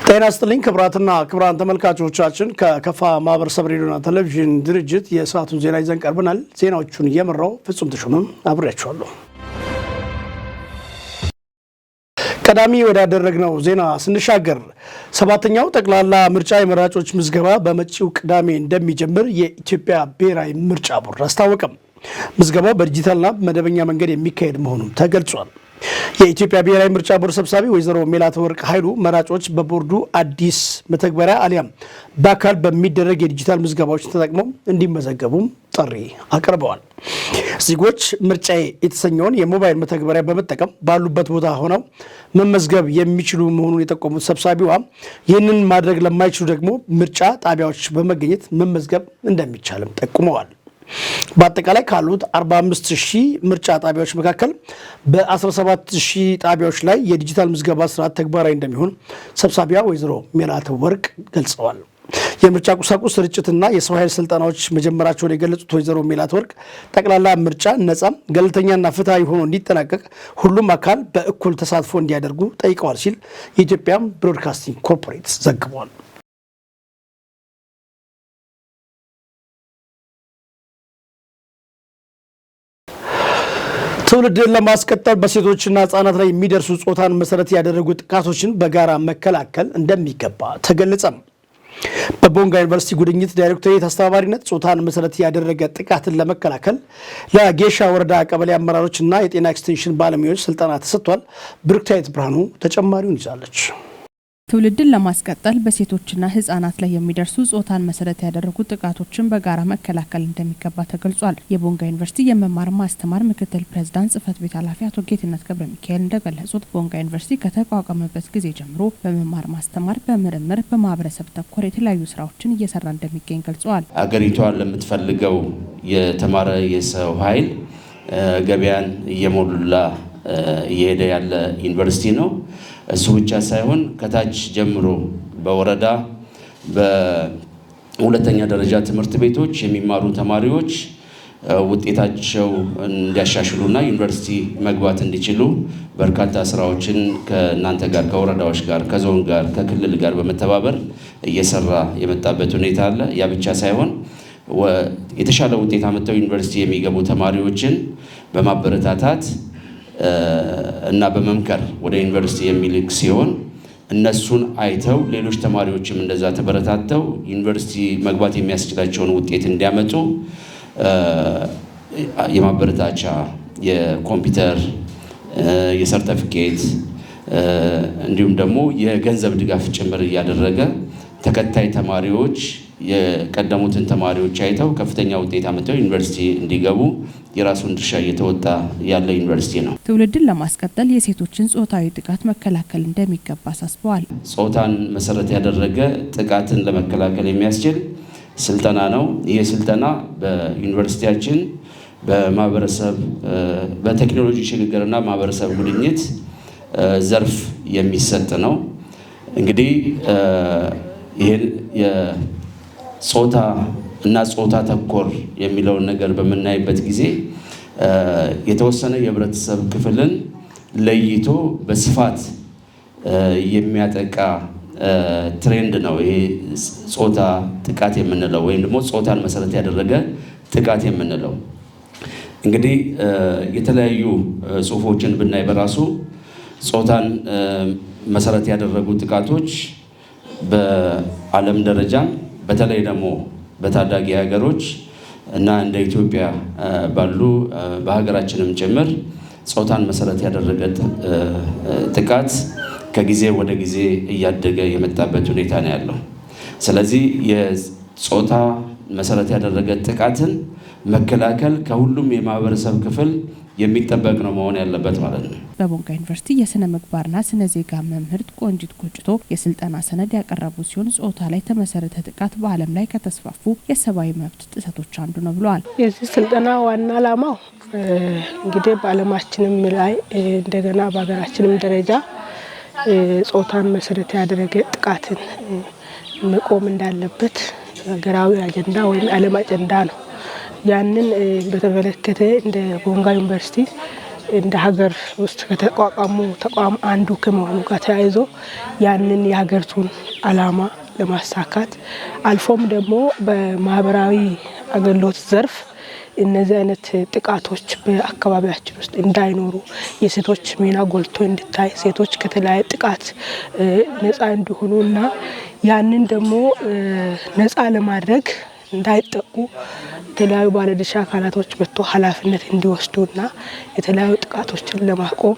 ጤና ይስጥልኝ ክቡራትና ክቡራን ተመልካቾቻችን፣ ከከፋ ማህበረሰብ ሬዲዮና ቴሌቪዥን ድርጅት የሰዓቱን ዜና ይዘን ቀርበናል። ዜናዎቹን እየመራው ፍጹም ተሾመም አብሬያችኋለሁ። ቀዳሚ ወዳደረግነው ዜና ስንሻገር፣ ሰባተኛው ጠቅላላ ምርጫ የመራጮች ምዝገባ በመጪው ቅዳሜ እንደሚጀምር የኢትዮጵያ ብሔራዊ ምርጫ ቦርድ አስታወቀም። ምዝገባው በዲጂታልና መደበኛ መንገድ የሚካሄድ መሆኑም ተገልጿል። የኢትዮጵያ ብሔራዊ ምርጫ ቦርድ ሰብሳቢ ወይዘሮ ሜላትወርቅ ኃይሉ መራጮች በቦርዱ አዲስ መተግበሪያ አሊያም በአካል በሚደረግ የዲጂታል ምዝገባዎች ተጠቅመው እንዲመዘገቡም ጥሪ አቅርበዋል። ዜጎች ምርጫዬ የተሰኘውን የሞባይል መተግበሪያ በመጠቀም ባሉበት ቦታ ሆነው መመዝገብ የሚችሉ መሆኑን የጠቆሙት ሰብሳቢዋ፣ ይህንን ማድረግ ለማይችሉ ደግሞ ምርጫ ጣቢያዎች በመገኘት መመዝገብ እንደሚቻልም ጠቁመዋል። በአጠቃላይ ካሉት 45 ሺህ ምርጫ ጣቢያዎች መካከል በ17 ሺህ ጣቢያዎች ላይ የዲጂታል ምዝገባ ስርዓት ተግባራዊ እንደሚሆን ሰብሳቢዋ ወይዘሮ ሜላትወርቅ ገልጸዋል። የምርጫ ቁሳቁስ ስርጭትና የሰው ኃይል ስልጠናዎች መጀመራቸውን የገለጹት ወይዘሮ ሜላትወርቅ፣ ጠቅላላ ምርጫ ነጻ፣ ገለልተኛና ፍትሐዊ ሆኖ እንዲጠናቀቅ ሁሉም አካል በእኩል ተሳትፎ እንዲያደርጉ ጠይቀዋል ሲል የኢትዮጵያ ብሮድካስቲንግ ኮርፖሬት ዘግቧል። ትውልድን ለማስቀጠል በሴቶችና ህጻናት ላይ የሚደርሱ ጾታን መሰረት ያደረጉ ጥቃቶችን በጋራ መከላከል እንደሚገባ ተገለጸም። በቦንጋ ዩኒቨርሲቲ ጉድኝት ዳይሬክቶሬት አስተባባሪነት ጾታን መሰረት ያደረገ ጥቃትን ለመከላከል ለጌሻ ወረዳ ቀበሌ አመራሮችና የጤና ኤክስቴንሽን ባለሙያዎች ስልጠና ተሰጥቷል። ብሩክታዊት ብርሃኑ ተጨማሪውን ይዛለች። ትውልድን ለማስቀጠል በሴቶችና ህጻናት ላይ የሚደርሱ ጾታን መሰረት ያደረጉ ጥቃቶችን በጋራ መከላከል እንደሚገባ ተገልጿል። የቦንጋ ዩኒቨርሲቲ የመማር ማስተማር ምክትል ፕሬዝዳንት ጽህፈት ቤት ኃላፊ አቶ ጌትነት ገብረ ሚካኤል እንደገለጹት፣ ቦንጋ ዩኒቨርሲቲ ከተቋቋመበት ጊዜ ጀምሮ በመማር ማስተማር፣ በምርምር፣ በማህበረሰብ ተኮር የተለያዩ ስራዎችን እየሰራ እንደሚገኝ ገልጸዋል። አገሪቷ ለምትፈልገው የተማረ የሰው ኃይል ገበያን እየሞላ እየሄደ ያለ ዩኒቨርሲቲ ነው። እሱ ብቻ ሳይሆን ከታች ጀምሮ በወረዳ፣ በሁለተኛ ደረጃ ትምህርት ቤቶች የሚማሩ ተማሪዎች ውጤታቸው እንዲያሻሽሉና ዩኒቨርሲቲ መግባት እንዲችሉ በርካታ ስራዎችን ከእናንተ ጋር፣ ከወረዳዎች ጋር፣ ከዞን ጋር፣ ከክልል ጋር በመተባበር እየሰራ የመጣበት ሁኔታ አለ። ያ ብቻ ሳይሆን የተሻለ ውጤት አምጥተው ዩኒቨርሲቲ የሚገቡ ተማሪዎችን በማበረታታት እና በመምከር ወደ ዩኒቨርሲቲ የሚልክ ሲሆን፣ እነሱን አይተው ሌሎች ተማሪዎችም እንደዛ ተበረታተው ዩኒቨርሲቲ መግባት የሚያስችላቸውን ውጤት እንዲያመጡ የማበረታቻ የኮምፒውተር፣ የሰርተፊኬት እንዲሁም ደግሞ የገንዘብ ድጋፍ ጭምር እያደረገ ተከታይ ተማሪዎች የቀደሙትን ተማሪዎች አይተው ከፍተኛ ውጤት አምጥተው ዩኒቨርሲቲ እንዲገቡ የራሱን ድርሻ እየተወጣ ያለ ዩኒቨርሲቲ ነው። ትውልድን ለማስቀጠል የሴቶችን ጾታዊ ጥቃት መከላከል እንደሚገባ አሳስበዋል። ጾታን መሰረት ያደረገ ጥቃትን ለመከላከል የሚያስችል ስልጠና ነው። ይህ ስልጠና በዩኒቨርሲቲያችን በማህበረሰብ በቴክኖሎጂ ሽግግርና ማህበረሰብ ጉድኝት ዘርፍ የሚሰጥ ነው። እንግዲህ ይህን የጾታ እና ጾታ ተኮር የሚለውን ነገር በምናይበት ጊዜ የተወሰነ የህብረተሰብ ክፍልን ለይቶ በስፋት የሚያጠቃ trend ነው። ይሄ ጾታ ጥቃት የምንለው ወይም ደግሞ ጾታን መሰረት ያደረገ ጥቃት የምንለው፣ እንግዲህ የተለያዩ ጽሁፎችን ብናይ በራሱ ጾታን መሰረት ያደረጉ ጥቃቶች በዓለም ደረጃም በተለይ ደግሞ በታዳጊ ሀገሮች እና እንደ ኢትዮጵያ ባሉ በሀገራችንም ጭምር ጾታን መሰረት ያደረገ ጥቃት ከጊዜ ወደ ጊዜ እያደገ የመጣበት ሁኔታ ነው ያለው። ስለዚህ የጾታ መሰረት ያደረገ ጥቃትን መከላከል ከሁሉም የማህበረሰብ ክፍል የሚጠበቅ ነው መሆን ያለበት ማለት ነው። በቦንጋ ዩኒቨርሲቲ የስነ ምግባርና ስነ ዜጋ መምህርት ቆንጂት ቆጭቶ የስልጠና ሰነድ ያቀረቡ ሲሆን፣ ጾታ ላይ የተመሰረተ ጥቃት በዓለም ላይ ከተስፋፉ የሰብአዊ መብት ጥሰቶች አንዱ ነው ብለዋል። የዚህ ስልጠና ዋና ዓላማው እንግዲህ በዓለማችንም ላይ እንደገና በሀገራችንም ደረጃ ጾታን መሰረት ያደረገ ጥቃትን መቆም እንዳለበት ሀገራዊ አጀንዳ ወይም የዓለም አጀንዳ ነው። ያንን በተመለከተ እንደ ቦንጋ ዩኒቨርሲቲ እንደ ሀገር ውስጥ ከተቋቋሙ ተቋም አንዱ ከመሆኑ ጋር ተያይዞ ያንን የሀገሪቱን ዓላማ ለማሳካት፣ አልፎም ደግሞ በማህበራዊ አገልግሎት ዘርፍ እነዚህ አይነት ጥቃቶች በአካባቢያችን ውስጥ እንዳይኖሩ፣ የሴቶች ሚና ጎልቶ እንዲታይ፣ ሴቶች ከተለያየ ጥቃት ነፃ እንዲሆኑ እና ያንን ደግሞ ነፃ ለማድረግ እንዳይጠቁ የተለያዩ ባለድርሻ አካላቶች መጥቶ ኃላፊነት እንዲወስዱና የተለያዩ ጥቃቶችን ለማቆም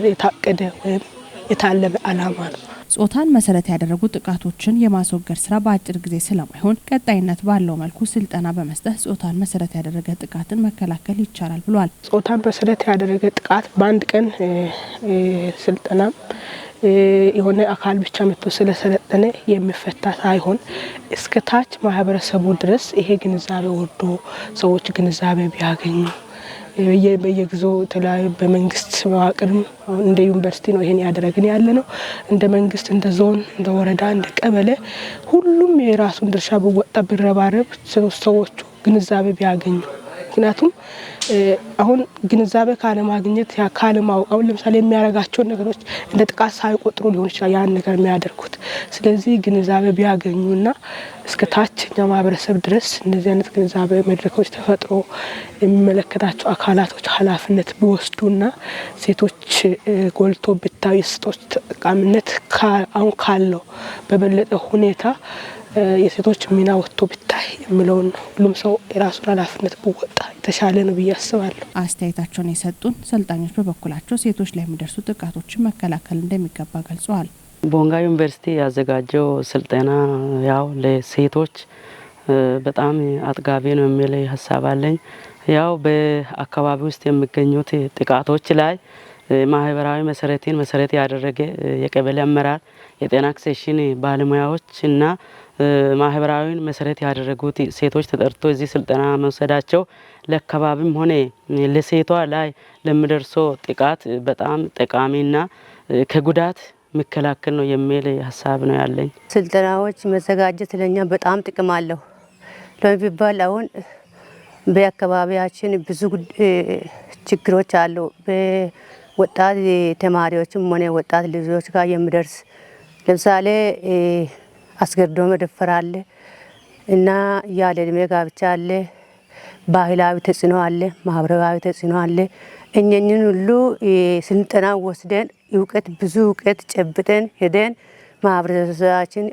የታቀደ ወይም የታለመ ዓላማ ነው። ጾታን መሰረት ያደረጉ ጥቃቶችን የማስወገድ ስራ በአጭር ጊዜ ስለማይሆን ቀጣይነት ባለው መልኩ ስልጠና በመስጠት ጾታን መሰረት ያደረገ ጥቃትን መከላከል ይቻላል ብሏል። ጾታን መሰረት ያደረገ ጥቃት በአንድ ቀን ስልጠናም የሆነ አካል ብቻ መጥቶ ስለሰለጠነ የሚፈታ ሳይሆን እስከ ታች ማህበረሰቡ ድረስ ይሄ ግንዛቤ ወርዶ ሰዎች ግንዛቤ ቢያገኙ፣ በየጊዜው የተለያዩ በመንግስት መዋቅርም እንደ ዩኒቨርሲቲ ነው ይሄን ያደረግን ያለ ነው። እንደ መንግስት፣ እንደ ዞን፣ እንደ ወረዳ፣ እንደ ቀበሌ ሁሉም የራሱን ድርሻ ቢወጣ፣ ቢረባረብ፣ ሰዎቹ ግንዛቤ ቢያገኙ፣ ምክንያቱም አሁን ግንዛቤ ካለማግኘት፣ ካለማወቅ አሁን ለምሳሌ የሚያደርጋቸውን ነገሮች እንደ ጥቃት ሳይቆጥሩ ሊሆን ይችላል ያን ነገር የሚያደርጉት። ስለዚህ ግንዛቤ ቢያገኙና እስከ ታችኛው ማህበረሰብ ድረስ እነዚህ አይነት ግንዛቤ መድረኮች ተፈጥሮ የሚመለከታቸው አካላቶች ኃላፊነት ቢወስዱና ሴቶች ጎልቶ ቢታዩ፣ የሴቶች ተጠቃሚነት አሁን ካለው በበለጠ ሁኔታ የሴቶች ሚና ወጥቶ ቢታይ የሚለውን፣ ሁሉም ሰው የራሱን ኃላፊነት ቢወጣ የተሻለ ነው ብዬ አስባለሁ። አስተያየታቸውን የሰጡን ሰልጣኞች በበኩላቸው ሴቶች ላይ የሚደርሱ ጥቃቶችን መከላከል እንደሚገባ ገልጸዋል። ቦንጋ ዩኒቨርሲቲ ያዘጋጀው ስልጠና ያው ለሴቶች በጣም አጥጋቢ ነው የሚል ሀሳብ አለኝ። ያው በአካባቢ ውስጥ የሚገኙት ጥቃቶች ላይ ማህበራዊ መሰረትን መሰረት ያደረገ የቀበሌ አመራር፣ የጤና ኤክስቴንሽን ባለሙያዎች እና ማህበራዊን መሰረት ያደረጉት ሴቶች ተጠርቶ እዚህ ስልጠና መውሰዳቸው ለአካባቢም ሆነ ለሴቷ ላይ ለሚደርሰው ጥቃት በጣም ጠቃሚና ከጉዳት የሚከላከል ነው የሚል ሀሳብ ነው ያለኝ። ስልጠናዎች መዘጋጀት ለኛ በጣም ጥቅም አለው። ለምን ቢባል አሁን በአካባቢያችን ብዙ ችግሮች አሉ። በወጣት ተማሪዎችም ሆነ ወጣት ልጆች ጋር የሚደርስ ለምሳሌ አስገድዶ መደፈር አለ እና ያለ እድሜ ጋብቻ አለ፣ ባህላዊ ተጽዕኖ አለ፣ ማህበራዊ ተጽዕኖ አለ። እነኝን ሁሉ ስልጠና ወስደን እውቀት ብዙ እውቀት ጨብጠን ሄደን ማህበረሰባችን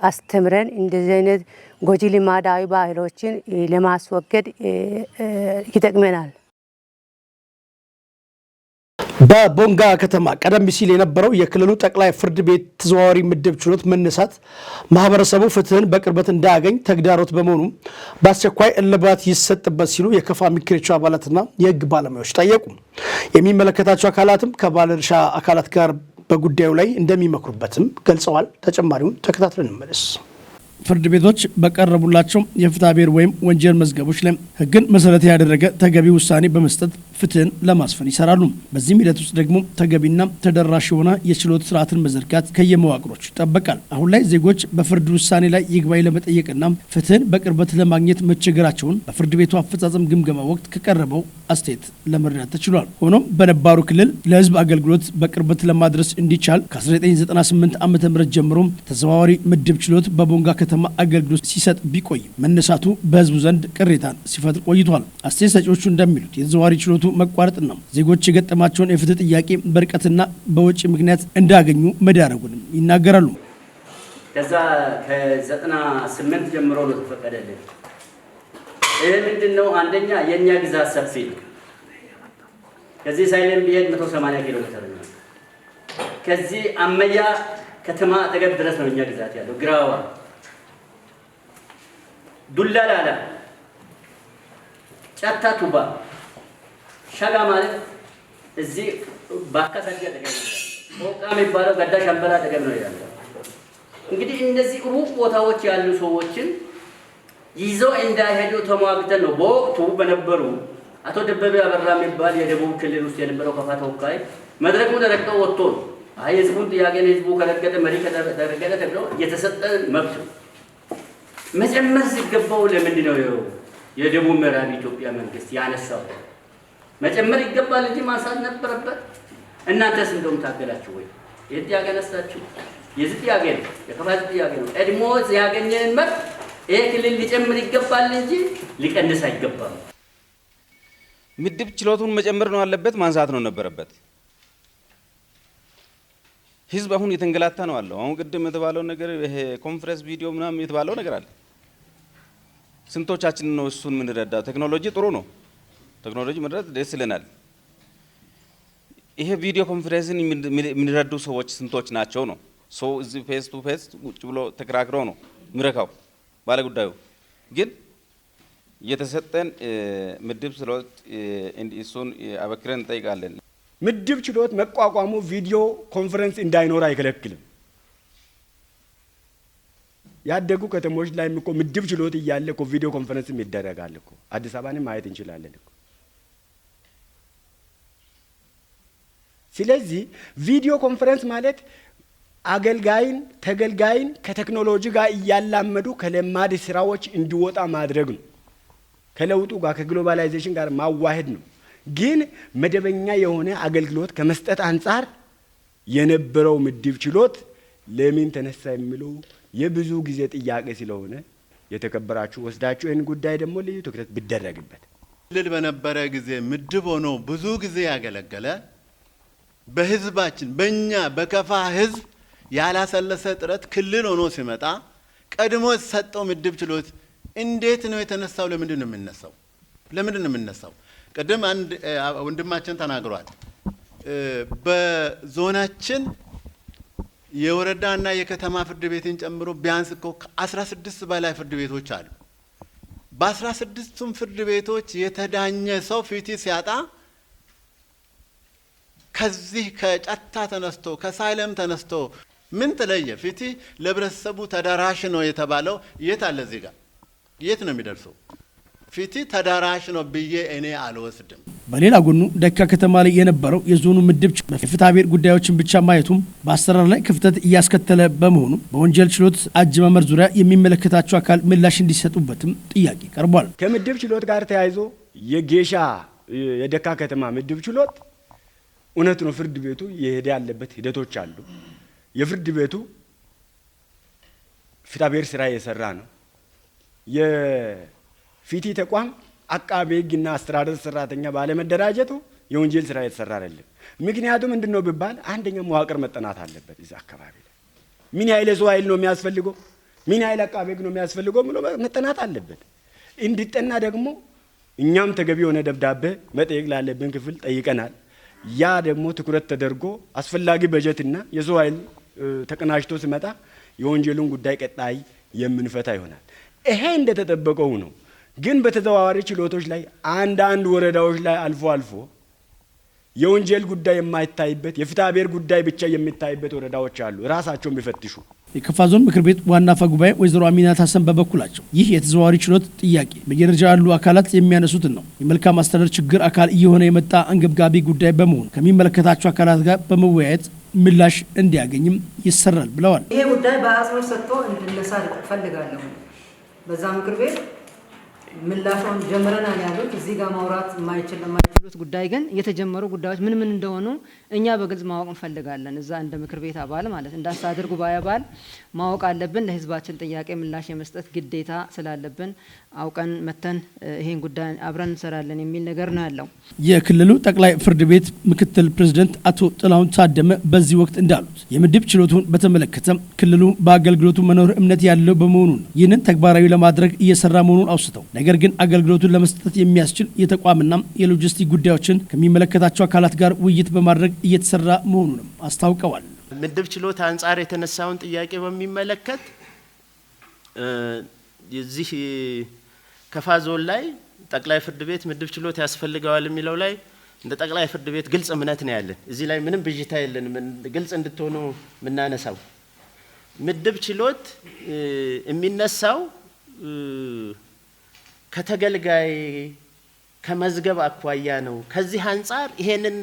አስተምረን እንደዚህ አይነት ጎጂ ልማዳዊ ባህሎችን ለማስወገድ ይጠቅመናል። በቦንጋ ከተማ ቀደም ሲል የነበረው የክልሉ ጠቅላይ ፍርድ ቤት ተዘዋዋሪ ምድብ ችሎት መነሳት ማህበረሰቡ ፍትህን በቅርበት እንዳያገኝ ተግዳሮት በመሆኑ በአስቸኳይ እልባት ይሰጥበት ሲሉ የከፋ ምክር አባላትና የህግ ባለሙያዎች ጠየቁ። የሚመለከታቸው አካላትም ከባለድርሻ አካላት ጋር በጉዳዩ ላይ እንደሚመክሩበትም ገልጸዋል። ተጨማሪውን ተከታትለን እንመለስ። ፍርድ ቤቶች በቀረቡላቸው የፍትሐ ብሔር ወይም ወንጀል መዝገቦች ላይ ህግን መሰረት ያደረገ ተገቢ ውሳኔ በመስጠት ፍትህን ለማስፈን ይሰራሉ። በዚህም ሂደት ውስጥ ደግሞ ተገቢና ተደራሽ የሆነ የችሎት ስርዓትን መዘርጋት ከየመዋቅሮቹ ይጠበቃል። አሁን ላይ ዜጎች በፍርድ ውሳኔ ላይ ይግባኝ ለመጠየቅና ፍትህን በቅርበት ለማግኘት መቸገራቸውን በፍርድ ቤቱ አፈጻጸም ግምገማ ወቅት ከቀረበው አስተያየት ለመረዳት ተችሏል። ሆኖም በነባሩ ክልል ለህዝብ አገልግሎት በቅርበት ለማድረስ እንዲቻል ከ1998 ዓ ም ጀምሮ ተዘዋዋሪ ምድብ ችሎት በቦንጋ ከተማ አገልግሎት ሲሰጥ ቢቆይ መነሳቱ በህዝቡ ዘንድ ቅሬታን ሲፈጥር ቆይቷል። አስተያየት ሰጪዎቹ እንደሚሉት የተዘዋዋሪ ችሎቱ መቋረጥና ዜጎች የገጠማቸውን የፍትህ ጥያቄ በርቀትና በወጪ ምክንያት እንዳያገኙ መዳረጉንም ይናገራሉ። ከዛ ከ98 ጀምሮ ነው ተፈቀደልን። ይህ ምንድን ነው? አንደኛ የእኛ ግዛት ሰፊ ነው። ከዚህ ሳይለም ቢሄድ 180 ኪሎ ሜትር ነው። ከዚህ አመያ ከተማ አጠገብ ድረስ ነው እኛ ግዛት ያለው። ግራዋ፣ ዱላ ላላ፣ ጫታ ቱባ፣ ሸጋ ማለት እዚህ ባካ ሰዲ አጠገብ ነው ያለው። ሞቃ የሚባለው ገዳ ሸምበላ አጠገብ ነው ያለው። እንግዲህ እነዚህ ሩቅ ቦታዎች ያሉ ሰዎችን ይዘው እንዳይሄዱ ተሟግተን ነው። በወቅቱ በነበሩ አቶ ደበበ አበራ የሚባል የደቡብ ክልል ውስጥ የነበረው ከፋ ተወካይ መድረኩን ረግጠው ወጥቶ ነው። አይ የህዝቡን ጥያቄ ህዝቡ ከረገጠ፣ መሪ ከተረገጠ ተብሎ የተሰጠ መብት ነው። መጨመር ሲገባው ለምንድን ነው የደቡብ ምዕራብ ኢትዮጵያ መንግስት ያነሳው? መጨመር ይገባል እንጂ ማንሳት ነበረበት። እናንተስ እንደውም ታገላችሁ ወይ? ይህ ጥያቄ ነሳችሁ። የዚህ ጥያቄ ነው፣ የከፋ ጥያቄ ነው። ቀድሞ ያገኘንን መብት ይሄ ክልል ሊጨምር ይገባል እንጂ ሊቀንስ አይገባም። ምድብ ችሎቱን መጨመር ነው ያለበት፣ ማንሳት ነው ነበረበት። ህዝብ አሁን የተንገላታ ነው አለው። አሁን ቅድም የተባለው ነገር ይሄ ኮንፈረንስ ቪዲዮ ምናምን የተባለው ነገር አለ። ስንቶቻችን ነው እሱን የምንረዳው? ቴክኖሎጂ ጥሩ ነው። ቴክኖሎጂ መረዳት ደስ ይለናል። ይሄ video conference ን የሚረዱ ሰዎች ስንቶች ናቸው ነው? ሰው እዚህ face to face ቁጭ ብሎ ተከራክሮ ነው የሚረካው ባለ ጉዳዩ። ግን የተሰጠን ምድብ ችሎት እሱን አበክረን እንጠይቃለን። ምድብ ችሎት መቋቋሙ video conference እንዳይኖር አይከለክልም። ያደጉ ከተሞች ላይ እኮ ምድብ ችሎት እያለ እኮ video conference ም ይደረጋል እኮ። አዲስ አበባንም ማየት እንችላለን እኮ። ስለዚህ video conference ማለት አገልጋይን ተገልጋይን ከቴክኖሎጂ ጋር እያላመዱ ከለማድ ስራዎች እንዲወጣ ማድረግ ነው። ከለውጡ ጋር ከ globalization ጋር ማዋሄድ ነው። ግን መደበኛ የሆነ አገልግሎት ከመስጠት አንጻር የነበረው ምድብ ችሎት ለምን ተነሳ የሚለው የብዙ ጊዜ ጥያቄ ስለሆነ የተከበራችሁ ወስዳችሁ ይህን ጉዳይ ደግሞ ልዩ ትኩረት ቢደረግበት። ክልል በነበረ ጊዜ ምድብ ሆኖ ብዙ ጊዜ ያገለገለ በህዝባችን በእኛ በከፋ ህዝብ ያላሰለሰ ጥረት ክልል ሆኖ ሲመጣ ቀድሞ የተሰጠው ምድብ ችሎት እንዴት ነው የተነሳው? ለምንድን ነው የሚነሳው? ለምንድን ነው የሚነሳው? ቅድም አንድ ወንድማችን ተናግሯል። በዞናችን የወረዳና የከተማ ፍርድ ቤትን ጨምሮ ቢያንስ እኮ ከ16 በላይ ፍርድ ቤቶች አሉ። በ16ቱም ፍርድ ቤቶች የተዳኘ ሰው ፍትህ ሲያጣ ከዚህ ከጫታ ተነስቶ ከሳይለም ተነስቶ ምን ተለየ? ፍትህ ለህብረተሰቡ ተደራሽ ነው የተባለው የት አለ? እዚህ ጋር የት ነው የሚደርሰው? ፍትህ ተደራሽ ነው ብዬ እኔ አልወስድም። በሌላ ጎኑ ደካ ከተማ ላይ የነበረው የዞኑ ምድብ የፍትሐ ብሔር ጉዳዮችን ብቻ ማየቱም በአሰራር ላይ ክፍተት እያስከተለ በመሆኑ በወንጀል ችሎት አጀማመር ዙሪያ የሚመለከታቸው አካል ምላሽ እንዲሰጡበትም ጥያቄ ቀርቧል። ከምድብ ችሎት ጋር ተያይዞ የጌሻ የደካ ከተማ ምድብ ችሎት እውነት ነው፣ ፍርድ ቤቱ የሄደ ያለበት ሂደቶች አሉ። የፍርድ ቤቱ ፍትሐ ብሔር ስራ የሰራ ነው። የፍትህ ተቋም አቃቤ ሕግና አስተዳደር ሰራተኛ ባለመደራጀቱ የወንጀል ስራ የተሰራ አይደለም። ምክንያቱም ምንድነው ቢባል አንደኛ መዋቅር መጠናት አለበት። እዛ አካባቢ ላይ ምን ያህል የሰው ኃይል ነው የሚያስፈልገው፣ ምን ያህል አቃቤ ሕግ ነው የሚያስፈልገው ብሎ መጠናት አለበት። እንዲጠና ደግሞ እኛም ተገቢ የሆነ ደብዳቤ መጠየቅ ላለብን ክፍል ጠይቀናል። ያ ደግሞ ትኩረት ተደርጎ አስፈላጊ በጀትና የሰው ኃይል ተቀናጅቶ ሲመጣ የወንጀሉን ጉዳይ ቀጣይ የምንፈታ ይሆናል። ይሄ እንደተጠበቀው ነው። ግን በተዘዋዋሪ ችሎቶች ላይ አንዳንድ ወረዳዎች ላይ አልፎ አልፎ የወንጀል ጉዳይ የማይታይበት የፍትሐ ብሔር ጉዳይ ብቻ የሚታይበት ወረዳዎች አሉ። ራሳቸውን ቢፈትሹ። የከፋ ዞን ምክር ቤት ዋና አፈ ጉባኤ ወይዘሮ አሚናት ሀሰን በበኩላቸው ይህ የተዘዋዋሪ ችሎት ጥያቄ በየደረጃው ያሉ አካላት የሚያነሱትን ነው። የመልካም አስተዳደር ችግር አካል እየሆነ የመጣ አንገብጋቢ ጉዳይ በመሆኑ ከሚመለከታቸው አካላት ጋር በመወያየት ምላሽ እንዲያገኝም ይሰራል ብለዋል። ይሄ ጉዳይ በአጽንኦት ሰጥቶ እንድነሳ እፈልጋለሁ። በዛ ምክር ቤት ምላሹን ጀምረናል ያሉት እዚህ ጋር ማውራት የማይችሉት ጉዳይ ግን የተጀመሩ ጉዳዮች ምን ምን እንደሆኑ እኛ በግልጽ ማወቅ እንፈልጋለን። እዛ እንደ ምክር ቤት አባል ማለት እንደ አስተዳደር ጉባኤ አባል ማወቅ አለብን። ለህዝባችን ጥያቄ ምላሽ የመስጠት ግዴታ ስላለብን አውቀን መተን ይሄን ጉዳይ አብረን እንሰራለን የሚል ነገር ነው ያለው። የክልሉ ጠቅላይ ፍርድ ቤት ምክትል ፕሬዝዳንት አቶ ጥላሁን ታደመ በዚህ ወቅት እንዳሉት የምድብ ችሎቱን በተመለከተ ክልሉ በአገልግሎቱ መኖር እምነት ያለው በመሆኑ ይህንን ተግባራዊ ለማድረግ እየሰራ መሆኑን አውስተው ነገር ግን አገልግሎቱን ለመስጠት የሚያስችል የተቋምና የሎጂስቲክ ጉዳዮችን ከሚመለከታቸው አካላት ጋር ውይይት በማድረግ እየተሰራ መሆኑንም አስታውቀዋል። ምድብ ችሎት አንጻር የተነሳውን ጥያቄ በሚመለከት የዚህ ከፋ ዞን ላይ ጠቅላይ ፍርድ ቤት ምድብ ችሎት ያስፈልገዋል የሚለው ላይ እንደ ጠቅላይ ፍርድ ቤት ግልጽ እምነት ነው ያለን። እዚህ ላይ ምንም ብዥታ የለንም። ግልጽ እንድትሆኑ የምናነሳው ምድብ ችሎት የሚነሳው ከተገልጋይ ከመዝገብ አኳያ ነው። ከዚህ አንጻር ይሄንን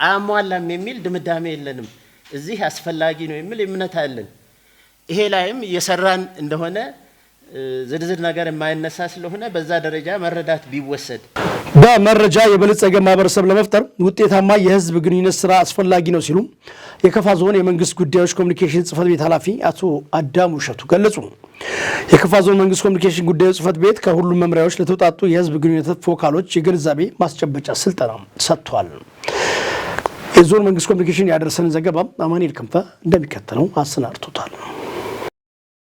አያሟላም የሚል ድምዳሜ የለንም። እዚህ አስፈላጊ ነው የሚል እምነት አለን። ይሄ ላይም እየሰራን እንደሆነ ዝርዝር ነገር የማይነሳ ስለሆነ በዛ ደረጃ መረዳት ቢወሰድ። በመረጃ የበለጸገ ማህበረሰብ ለመፍጠር ውጤታማ የህዝብ ግንኙነት ስራ አስፈላጊ ነው ሲሉ የከፋ ዞን የመንግስት ጉዳዮች ኮሚኒኬሽን ጽህፈት ቤት ኃላፊ አቶ አዳሙ እሸቱ ገለጹ። የከፋ ዞን መንግስት ኮሚኒኬሽን ጉዳዮች ጽህፈት ቤት ከሁሉም መምሪያዎች ለተውጣጡ የህዝብ ግንኙነት ፎካሎች የግንዛቤ ማስጨበጫ ስልጠና ሰጥቷል። የዞን መንግስት ኮሚኒኬሽን ያደረሰንን ዘገባ አማኑኤል ክንፈ እንደሚከተለው አሰናድቶታል።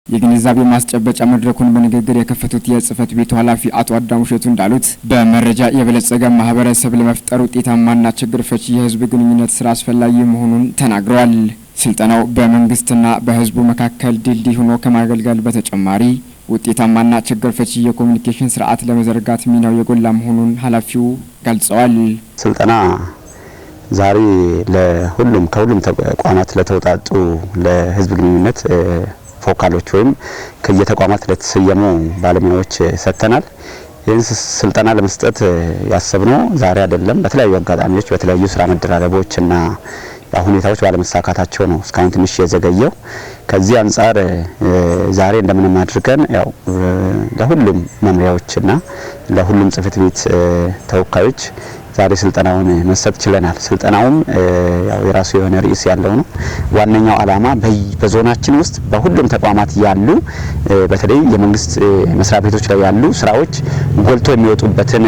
የግንዛቤ ማስጨበጫ መድረኩን በንግግር የከፈቱት የጽህፈት ቤቱ ኃላፊ አቶ አዳሙ እሸቱ እንዳሉት፣ በመረጃ የበለጸገ ማህበረሰብ ለመፍጠር ውጤታማና ችግር ፈቺ የህዝብ ግንኙነት ስራ አስፈላጊ መሆኑን ተናግረዋል። ስልጠናው በመንግስትና በህዝቡ መካከል ድልድይ ሆኖ ከማገልገል በተጨማሪ ውጤታማና ችግር ፈቺ የኮሚኒኬሽን ስርዓት ለመዘርጋት ሚናው የጎላ መሆኑን ኃላፊው ገልጸዋል። ስልጠና ዛሬ ለሁሉም ከሁሉም ተቋማት ለተውጣጡ ለህዝብ ግንኙነት ፎካሎች ወይም ከየተቋማት ለተሰየሙ ባለሙያዎች ሰጥተናል። ይህን ስልጠና ለመስጠት ያሰብነው ዛሬ አይደለም። በተለያዩ አጋጣሚዎች፣ በተለያዩ ስራ መደራረቦችና ሁኔታዎች ባለመሳካታቸው ነው እስካሁን ትንሽ የዘገየው። ከዚህ አንጻር ዛሬ እንደምንም አድርገን ያው ለሁሉም መምሪያዎችና ለሁሉም ጽህፈት ቤት ተወካዮች ዛሬ ስልጠናውን መስጠት ችለናል። ስልጠናውም ያው የራሱ የሆነ ርዕስ ያለው ነው። ዋነኛው ዓላማ በዞናችን ውስጥ በሁሉም ተቋማት ያሉ፣ በተለይ የመንግስት መስሪያ ቤቶች ላይ ያሉ ስራዎች ጎልቶ የሚወጡበትን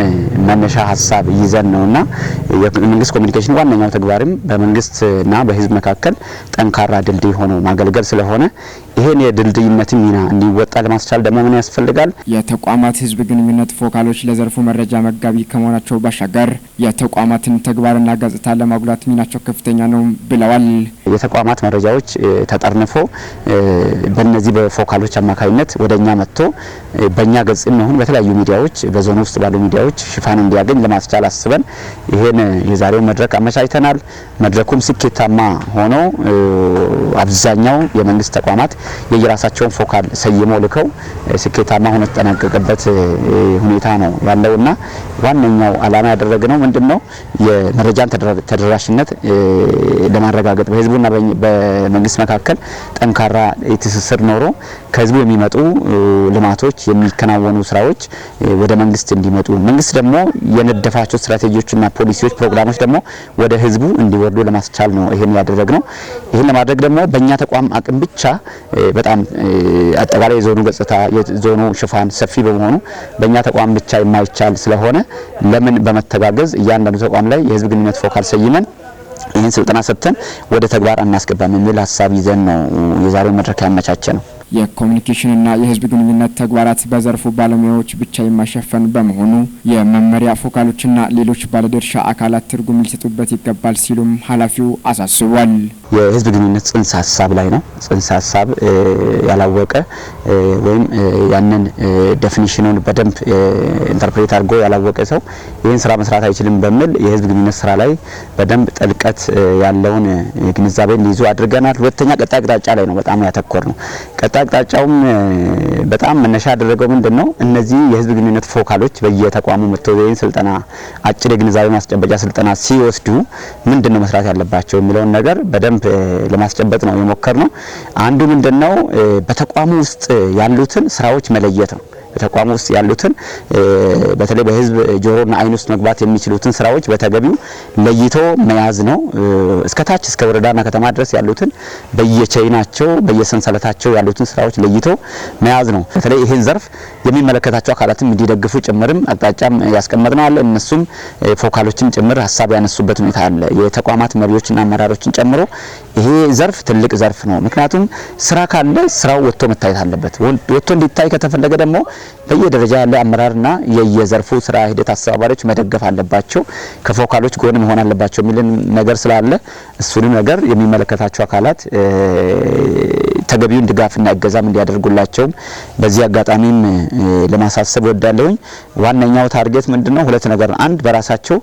መነሻ ሀሳብ ይዘን ነውና፣ የመንግስት ኮሚኒኬሽን ዋነኛው ተግባርም በመንግስትና በህዝብ መካከል ጠንካራ ድልድይ ሆኖ ማገልገል ስለሆነ፣ ይሄን የድልድይነትን ሚና እንዲወጣ ለማስቻል ደግሞ ምን ያስፈልጋል? የተቋማት ህዝብ ግንኙነት ፎካሎች ለዘርፉ መረጃ መጋቢ ከመሆናቸው ባሻገር የተቋማትን ተግባርና ገጽታ ለማጉላት ሚናቸው ከፍተኛ ነው ብለዋል። የተቋማት መረጃዎች ተጠርንፎ በእነዚህ በፎካሎች አማካኝነት ወደ እኛ መጥቶ በእኛ ገጽ ይሁን በተለያዩ ሚዲያዎች፣ በዞኑ ውስጥ ባሉ ሚዲያዎች ሽፋን እንዲያገኝ ለማስቻል አስበን ይሄን የዛሬው መድረክ አመቻችተናል። መድረኩም ስኬታማ ሆኖ አብዛኛው የመንግስት ተቋማት የየራሳቸውን ፎካል ሰይመው ልከው ስኬታማ ሆኖ የተጠናቀቀበት ሁኔታ ነው ያለውና፣ ዋነኛው ዓላማ ያደረግነው ምንድነው? የመረጃን ተደራሽነት ለማረጋገጥ፣ በህዝቡና በመንግስት መካከል ጠንካራ ትስስር ኖሮ ከህዝቡ የሚመጡ ልማቶች፣ የሚከናወኑ ስራዎች ወደ መንግስት እንዲመጡ፣ መንግስት ደግሞ የነደፋቸው ስትራቴጂዎችና ፖሊሲዎች፣ ፕሮግራሞች ደግሞ ወደ ህዝቡ እንዲወርዱ ለማስቻል ነው ይሄን ያደረግነው። ይሄን ለማድረግ ደግሞ በእኛ ተቋም አቅም ብቻ በጣም አጠቃላይ የዞኑ ገጽታ፣ የዞኑ ሽፋን ሰፊ በመሆኑ በእኛ ተቋም ብቻ የማይቻል ስለሆነ፣ ለምን በመተጋገዝ እያንዳንዱ ተቋም ላይ የህዝብ ግንኙነት ፎካል ሰይመን ይህን ስልጠና ሰጥተን ወደ ተግባር አናስገባም የሚል ሀሳብ ይዘን ነው የዛሬው መድረክ ያመቻቸነው። የኮሚኒኬሽንና የህዝብ ግንኙነት ተግባራት በዘርፉ ባለሙያዎች ብቻ የማይሸፈን በመሆኑ የመመሪያ ፎካሎችና ሌሎች ባለድርሻ አካላት ትርጉም ሊሰጡበት ይገባል ሲሉም ኃላፊው አሳስቧል። የህዝብ ግንኙነት ጽንሰ ሀሳብ ላይ ነው። ጽንሰ ሀሳብ ያላወቀ ወይም ያንን definition ኑን በደንብ interpret አድርጎ ያላወቀ ሰው ይህን ስራ መስራት አይችልም በሚል የህዝብ ግንኙነት ስራ ላይ በደንብ ጥልቀት ያለውን ግንዛቤ እንዲይዙ አድርገናል። ሁለተኛ ቀጣይ አቅጣጫ ላይ ነው በጣም ያተኮርነው። ቀጣይ አቅጣጫውም በጣም መነሻ ያደረገው ምንድን ነው? እነዚህ የህዝብ ግንኙነት ፎካሎች በየተቋሙ መጥተው ይህን ስልጠና፣ አጭር የግንዛቤ ማስጨበጫ ስልጠና ሲወስዱ ምንድን ነው መስራት ያለባቸው የሚለውን ነገር በደንብ ለማስጨበጥ ነው የሞከርነው። አንዱ ምንድን ነው? በተቋሙ ውስጥ ያሉትን ስራዎች መለየት ነው። በተቋሙ ውስጥ ያሉትን፣ በተለይ በህዝብ ጆሮና አይን ውስጥ መግባት የሚችሉትን ስራዎች በተገቢው ለይቶ መያዝ ነው። እስከ ታች እስከ ወረዳና ከተማ ድረስ ያሉትን በየ chain ናቸው፣ በየሰንሰለታቸው ያሉትን ስራዎች ለይቶ መያዝ ነው። በተለይ ይህን ዘርፍ የሚመለከታቸው አካላትም እንዲደግፉ ጭምርም አቅጣጫም ያስቀመጥነው አለ። እነሱም ፎካሎችም ጭምር ሀሳብ ያነሱበት ሁኔታ አለ። የተቋማት መሪዎችና አመራሮችን ጨምሮ ይሄ ዘርፍ ትልቅ ዘርፍ ነው። ምክንያቱም ስራ ካለ ስራው ወጥቶ መታየት አለበት። ወጥቶ እንዲታይ ከተፈለገ ደግሞ በየደረጃ ያለ አመራርና የየዘርፉ ስራ ሂደት አስተባባሪዎች መደገፍ አለባቸው፣ ከፎካሎች ጎን መሆን አለባቸው የሚልን ነገር ስላለ፣ እሱንም ነገር የሚመለከታቸው አካላት ተገቢውን ድጋፍና እገዛም እንዲያደርጉላቸውም በዚህ አጋጣሚም ለማሳሰብ እወዳለሁኝ። ዋነኛው target ምንድነው? ሁለት ነገር ነው። አንድ፣ በራሳቸው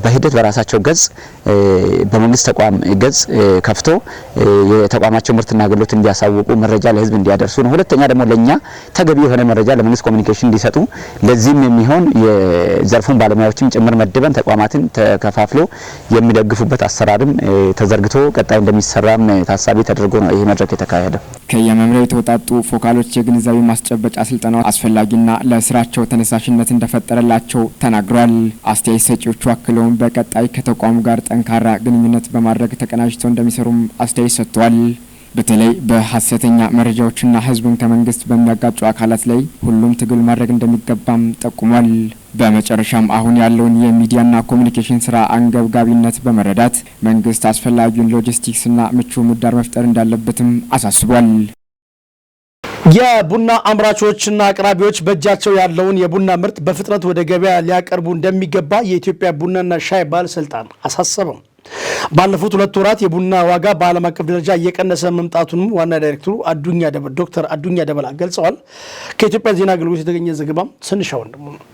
በሂደት በራሳቸው ገጽ፣ በመንግስት ተቋም ገጽ ከፍቶ የተቋማቸው ምርትና አገልግሎት እንዲያሳውቁ፣ መረጃ ለህዝብ እንዲያደርሱ ነው። ሁለተኛ ደግሞ ለኛ ተገቢ የሆነ መረጃ ለመንግስት ኮሚኒኬሽን እንዲሰጡ፣ ለዚህም የሚሆን የዘርፉን ባለሙያዎችን ጭምር መድበን ተቋማትን ተከፋፍሎ የሚደግፉበት አሰራርም ተዘርግቶ ቀጣይ እንደሚሰራም ታሳቢ ተደርጎ ነው ይሄ መድረክ የተካሄደው። አይደለም። ከየመምሪያው የተውጣጡ ፎካሎች የግንዛቤ ማስጨበጫ ስልጠናው አስፈላጊና ለስራቸው ተነሳሽነት እንደፈጠረላቸው ተናግሯል። አስተያየት ሰጪዎቹ አክለውም በቀጣይ ከተቋሙ ጋር ጠንካራ ግንኙነት በማድረግ ተቀናጅተው እንደሚሰሩም አስተያየት ሰጥተዋል። በተለይ በሀሰተኛ መረጃዎችና ሕዝብን ከመንግስት በሚያጋጩ አካላት ላይ ሁሉም ትግል ማድረግ እንደሚገባም ጠቁሟል። በመጨረሻም አሁን ያለውን የሚዲያና ኮሚኒኬሽን ስራ አንገብጋቢነት በመረዳት መንግስት አስፈላጊውን ሎጂስቲክስና ምቹ ምህዳር መፍጠር እንዳለበትም አሳስቧል። የቡና አምራቾችና አቅራቢዎች በእጃቸው ያለውን የቡና ምርት በፍጥነት ወደ ገበያ ሊያቀርቡ እንደሚገባ የኢትዮጵያ ቡናና ሻይ ባለስልጣን አሳሰበ። ባለፉት 2 ወራት የቡና ዋጋ በዓለም አቀፍ ደረጃ እየቀነሰ መምጣቱንም ዋና ዳይሬክተሩ ዶክተር አዱኛ ደበላ ገልጸዋል። ከኢትዮጵያ ዜና አገልግሎት የተገኘ ዘገባም ስንሻ ወንድሙ ነው።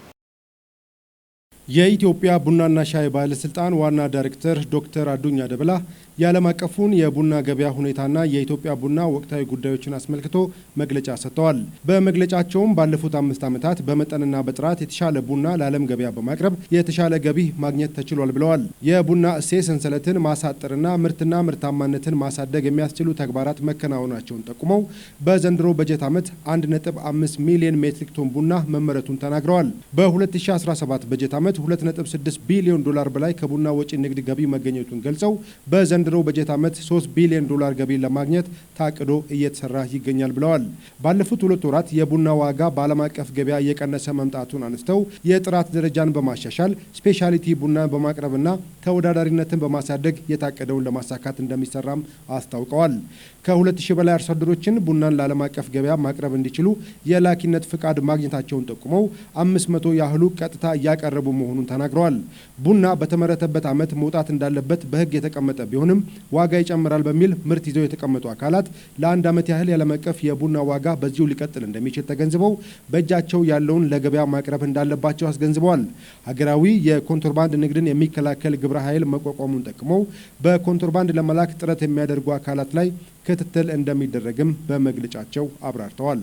የኢትዮጵያ ቡናና ሻይ ባለስልጣን ዋና ዳይሬክተር ዶክተር አዱኛ ደበላ የዓለም አቀፉን የቡና ገበያ ሁኔታና የኢትዮጵያ ቡና ወቅታዊ ጉዳዮችን አስመልክቶ መግለጫ ሰጥተዋል። በመግለጫቸውም ባለፉት 5 ዓመታት በመጠንና በጥራት የተሻለ ቡና ለዓለም ገበያ በማቅረብ የተሻለ ገቢ ማግኘት ተችሏል ብለዋል። የቡና እሴት ሰንሰለትን ማሳጠርና ምርትና ምርታማነትን ማሳደግ የሚያስችሉ ተግባራት መከናወናቸውን ጠቁመው በዘንድሮ በጀት ዓመት 1.5 ሚሊዮን ሜትሪክ ቶን ቡና መመረቱን ተናግረዋል። በ2017 በጀት ዓመት 2.6 ቢሊዮን ዶላር በላይ ከቡና ወጪ ንግድ ገቢ መገኘቱን ገልጸው በዘንድሮ በጀት ዓመት 3 ቢሊዮን ዶላር ገቢ ለማግኘት ታቅዶ እየተሰራ ይገኛል ብለዋል። ባለፉት 2 ወራት የቡና ዋጋ በዓለም አቀፍ ገበያ እየቀነሰ መምጣቱን አንስተው የጥራት ደረጃን በማሻሻል specialty ቡናን በማቅረብና ተወዳዳሪነትን በማሳደግ የታቀደውን ለማሳካት እንደሚሰራም አስታውቀዋል። ከ2000 በላይ አርሶ አደሮችን ቡናን ለዓለም አቀፍ ገበያ ማቅረብ እንዲችሉ የላኪነት ፍቃድ ማግኘታቸውን ጠቁመው 500 ያህሉ ቀጥታ እያቀረቡ መሆኑን ተናግረዋል። ቡና በተመረተበት ዓመት መውጣት እንዳለበት በሕግ የተቀመጠ ቢሆንም ዋጋ ይጨምራል በሚል ምርት ይዘው የተቀመጡ አካላት ለአንድ ዓመት ያህል የዓለም አቀፍ የቡና ዋጋ በዚሁ ሊቀጥል እንደሚችል ተገንዝበው በእጃቸው ያለውን ለገበያ ማቅረብ እንዳለባቸው አስገንዝበዋል። ሀገራዊ የኮንትሮባንድ ንግድን የሚከላከል ግብረ ኃይል መቋቋሙን ጠቁመው በኮንትሮባንድ ለመላክ ጥረት የሚያደርጉ አካላት ላይ ክትትል እንደሚደረግም በመግለጫቸው አብራርተዋል።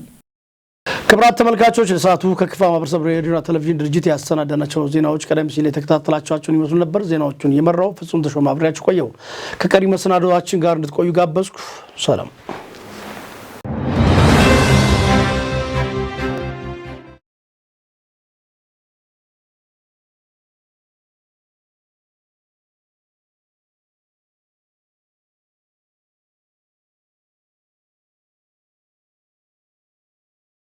ክቡራት ተመልካቾች፣ ለሰዓቱ ከከፋ ማህበረሰብ ሬዲዮና ቴሌቪዥን ድርጅት ያሰናዳናቸው ዜናዎች ቀደም ሲል የተከታተላችኋቸውን ይመስሉ ነበር። ዜናዎቹን የመራው ፍጹም ተሾመ አብሬያችሁ ቆየሁ። ከቀሪ መሰናዶዋችን ጋር እንድትቆዩ ጋበዝኩ። ሰላም።